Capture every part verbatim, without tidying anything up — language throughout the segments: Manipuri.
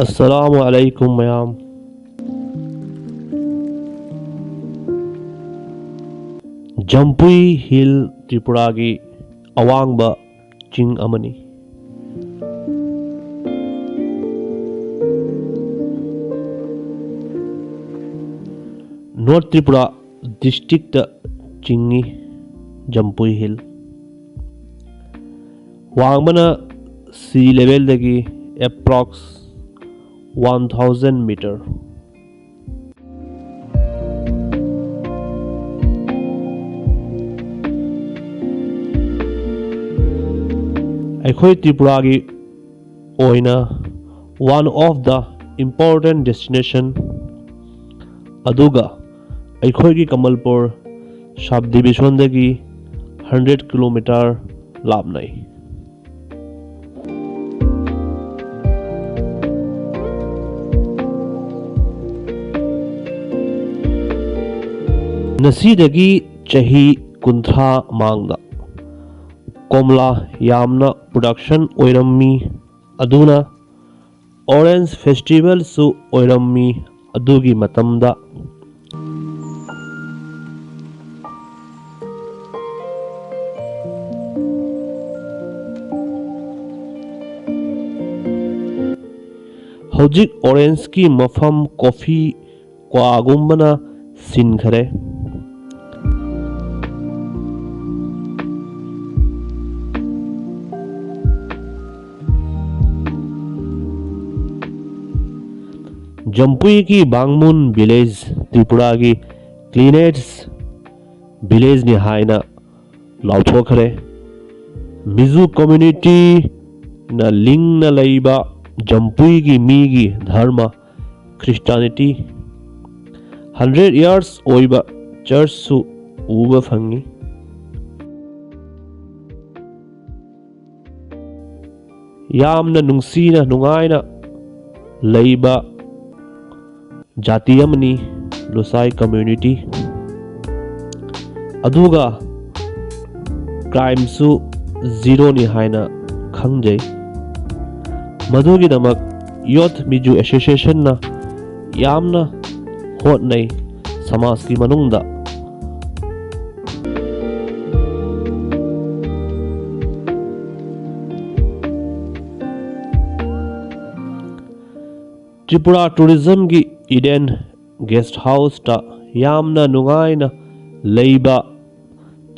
ꯑꯁꯂꯥꯃꯨ ꯑꯂꯩꯀꯨꯝ ꯃꯌꯥꯝ꯫ ꯖꯝꯄꯨꯏ ꯍꯤꯜ ꯇ꯭ꯔꯤꯄꯨꯔꯥꯒꯤ ꯑꯋꯥꯡꯕ ꯆꯤꯡ ꯑꯃꯅꯤ꯫ ꯅꯣꯔꯠ ꯇ꯭ꯔꯤꯄꯨꯔꯥ ꯗꯤꯁꯇ꯭ꯔꯤꯛꯇ ꯆꯤꯡꯏ ꯖꯝꯄꯨꯏ ꯍꯤꯜ꯫ ꯋꯥꯡꯕꯅ ꯁꯤ ꯂꯦꯚꯦꯜꯗꯒꯤ ꯑꯦꯄ꯭ꯔꯣꯛꯁ ꯋꯥꯟ ꯊꯥꯎꯖꯟ ꯃꯤꯇꯔ꯫ ꯑꯩꯈꯣꯏ ꯇ꯭ꯔꯤꯄꯨꯔꯥꯒꯤ ꯑꯣꯏꯅ one of the important destination, ꯑꯗꯨꯒ ꯑꯩꯈꯣꯏꯒꯤ ꯀꯃꯜꯄꯨꯔ ꯁꯕ ꯗꯤꯕꯤꯖꯟꯗꯒꯤ ꯍꯟꯗ꯭ꯔꯦꯠ ꯀꯤꯂꯣꯃꯤꯇꯔ ꯂꯥꯞꯅꯩ꯫ ꯉꯁꯤꯗꯒꯤ ꯆꯍꯤ ꯀꯨꯟꯊ꯭ꯔꯥ ꯃꯥꯡꯗ ꯀꯣꯝꯂꯥ ꯌꯥꯝꯅ ꯄ꯭ꯔꯗꯛꯁꯟ ꯑꯣꯏꯔꯝꯃꯤ, ꯑꯗꯨꯅ ꯑꯣꯔꯦꯟꯖ ꯐꯦꯁꯇꯤꯚꯦꯜꯁꯨ ꯑꯣꯏꯔꯝꯃꯤ ꯑꯗꯨꯒꯤ ꯃꯇꯝꯗ꯫ ꯍꯧꯖꯤꯛ ꯑꯣꯔꯦꯟꯖꯀꯤ ꯃꯐꯝ ꯀꯣꯐꯤ ꯀ꯭ꯋꯥꯒꯨꯝꯕꯅ ꯁꯤꯟꯈꯔꯦ꯫ ꯖꯝꯄꯨꯏꯒꯤ ꯕꯥꯡꯃꯨꯟ ꯚꯤꯂꯦꯖ ꯇ꯭ꯔꯤꯄꯨꯔꯥꯒꯤ ꯀ꯭ꯂꯤꯅꯦꯁ ꯚꯤꯂꯦꯖꯅꯤ ꯍꯥꯏꯅ ꯂꯥꯎꯊꯣꯛꯈ꯭ꯔꯦ꯫ ꯃꯤꯖꯨ ꯀꯝꯃ꯭ꯌꯨꯅꯤꯇꯤꯅ ꯂꯤꯡꯅ ꯂꯩꯕ ꯖꯝꯄꯨꯏꯒꯤ ꯃꯤꯒꯤ ꯙꯔꯃ ꯈ꯭ꯔꯤꯁꯇꯥꯅꯤꯇꯤ, ꯍꯟꯗ꯭ꯔꯦꯠ ꯌꯔꯁ ꯑꯣꯏꯕ ꯆꯔꯆꯁꯨ ꯎꯕ ꯐꯪꯉꯤ꯫ ꯌꯥꯝꯅ ꯅꯨꯡꯁꯤꯅ ꯅꯨꯡꯉꯥꯏꯅ ꯂꯩꯕ ꯖꯥꯇꯤ ꯑꯃꯅꯤ ꯂꯨꯁꯥꯏ ꯀꯝꯃ꯭ꯌꯨꯅꯤꯇꯤ꯫ ꯑꯗꯨꯒ ꯀ꯭ꯔꯥꯏꯝꯁꯨ ꯖꯤꯔꯣꯅꯤ ꯍꯥꯏꯅ ꯈꯪꯖꯩ꯫ ꯃꯗꯨꯒꯤꯗꯃꯛ Youth Mizo Associationꯅ ꯌꯥꯝꯅ ꯍꯣꯠꯅꯩ ꯁꯃꯥꯖꯀꯤ ꯃꯅꯨꯡꯗ꯫ ꯇ꯭ꯔꯤꯄꯨꯔꯥ ꯇꯨꯔꯤꯖꯝꯒꯤ ꯏꯗꯦꯟ ꯒꯦꯁ ꯍꯥꯎꯁꯇ ꯌꯥꯝꯅ ꯅꯨꯡꯉꯥꯏꯅ ꯂꯩꯕ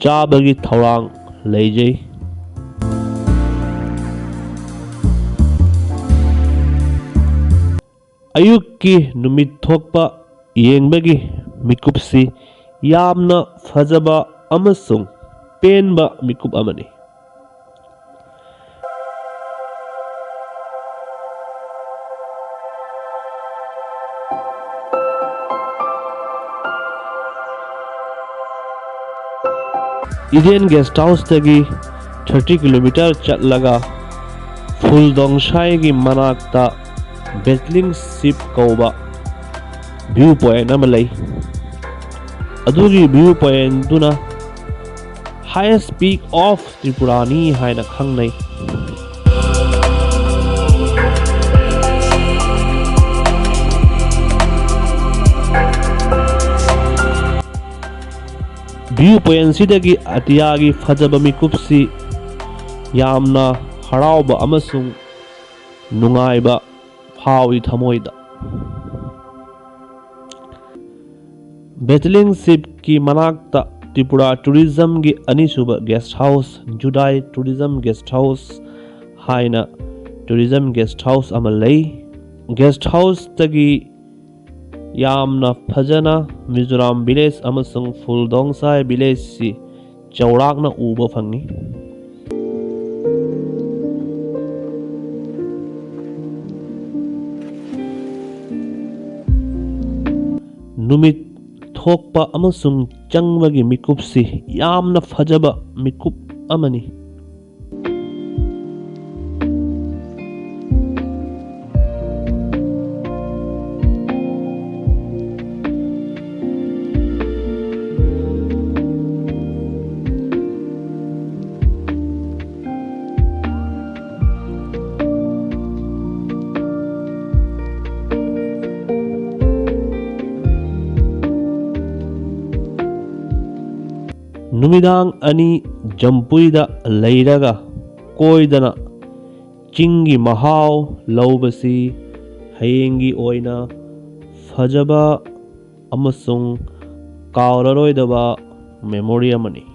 ꯆꯥꯕꯒꯤ ꯊꯧꯔꯥꯡ ꯂꯩꯖꯩ꯫ ꯑꯌꯨꯛꯀꯤ ꯅꯨꯃꯤꯠ ꯊꯣꯛꯄ ꯌꯦꯡꯕꯒꯤ ꯃꯤꯀꯨꯞꯁꯤ ꯌꯥꯝꯅ ꯐꯖꯕ ꯑꯃꯁꯨꯡ ꯄꯦꯟꯕ ꯃꯤꯀꯨꯞ ꯑꯃꯅꯤ꯫ ꯏꯗꯦꯟ ꯒꯦꯁ ꯍꯥꯎꯁꯇꯒꯤ ꯊꯥꯔꯇꯤ ꯀꯤꯂꯣꯃꯤꯇꯔ ꯆꯠꯂꯒ ꯐꯨꯜꯗꯣꯡꯁꯥꯏꯒꯤ ꯃꯅꯥꯛꯇ ꯕꯦꯇ꯭ꯂꯤꯡ ꯁꯤꯞ ꯀꯧꯕ ꯚ꯭ꯌꯨ ꯄꯣꯏꯟ ꯑꯃ ꯂꯩ꯫ ꯑꯗꯨꯒꯤ ꯚ꯭ꯌꯨ ꯄꯣꯏꯟꯗꯨꯅ Highest Peak of Tripuraꯅꯤ ꯍꯥꯏꯅ ꯈꯪꯅꯩ꯫ ꯚ꯭ꯌꯨ ꯄꯣꯏꯟꯁꯤꯗꯒꯤ ꯑꯇꯤꯌꯥꯒꯤ ꯐꯖꯕ ꯃꯤꯀꯨꯞꯁꯤ ꯌꯥꯝꯅ ꯍꯔꯥꯎꯕ ꯑꯃꯁꯨꯡ ꯅꯨꯡꯉꯥꯏꯕ ꯐꯥꯎꯏ ꯊꯃꯣꯏꯗ꯫ ꯕꯦꯇ꯭ꯂꯤꯡ ꯁꯤꯞꯀꯤ ꯃꯅꯥꯛꯇ ꯇ꯭ꯔꯤꯄꯨꯔꯥ ꯇꯨꯔꯤꯖꯝꯒꯤ ꯑꯅꯤꯁꯨꯕ ꯒꯦꯁ ꯍꯥꯎꯁ, ꯖꯨꯗꯥꯏ ꯇꯨꯔꯤꯖꯝ ꯒꯦꯁ ꯍꯥꯎꯁ ꯍꯥꯏꯅ ꯇꯨꯔꯤꯖꯝ ꯒꯦꯁ ꯍꯥꯎꯁ ꯑꯃ ꯂꯩ꯫ ꯒꯦꯁ ꯍꯥꯎꯁꯇꯒꯤ ꯌꯥꯝꯅ ꯐꯖꯅ ꯃꯤꯖꯣꯔꯥꯝ ꯚꯤꯂꯦꯖ ꯑꯃꯁꯨꯡ ꯐꯨꯜꯗꯣꯡꯁꯥꯏ ꯚꯤꯂꯦꯖꯁꯤ ꯆꯥꯎꯔꯥꯛꯅ ꯎꯕ ꯐꯪꯏ꯫ ꯅꯨꯃꯤꯠ ꯊꯣꯛꯄ ꯑꯃꯁꯨꯡ ꯆꯪꯕꯒꯤ ꯃꯤꯀꯨꯞꯁꯤ ꯌꯥꯝꯅ ꯐꯖꯕ ꯃꯤꯀꯨꯞ ꯑꯃꯅꯤ꯫ ꯅꯨꯃꯤꯗꯥꯡ ꯑꯅꯤ ꯖꯝꯄꯨꯏꯗ ꯂꯩꯔꯒ ꯀꯣꯏꯗꯅ ꯆꯤꯡꯒꯤ ꯃꯍꯥꯎ ꯂꯧꯕꯁꯤ ꯍꯌꯦꯡꯒꯤ ꯑꯣꯏꯅ ꯐꯖꯕ ꯑꯃꯁꯨꯡ ꯀꯥꯎꯔꯔꯣꯏꯗꯕ memory ꯑꯃꯅꯤ꯫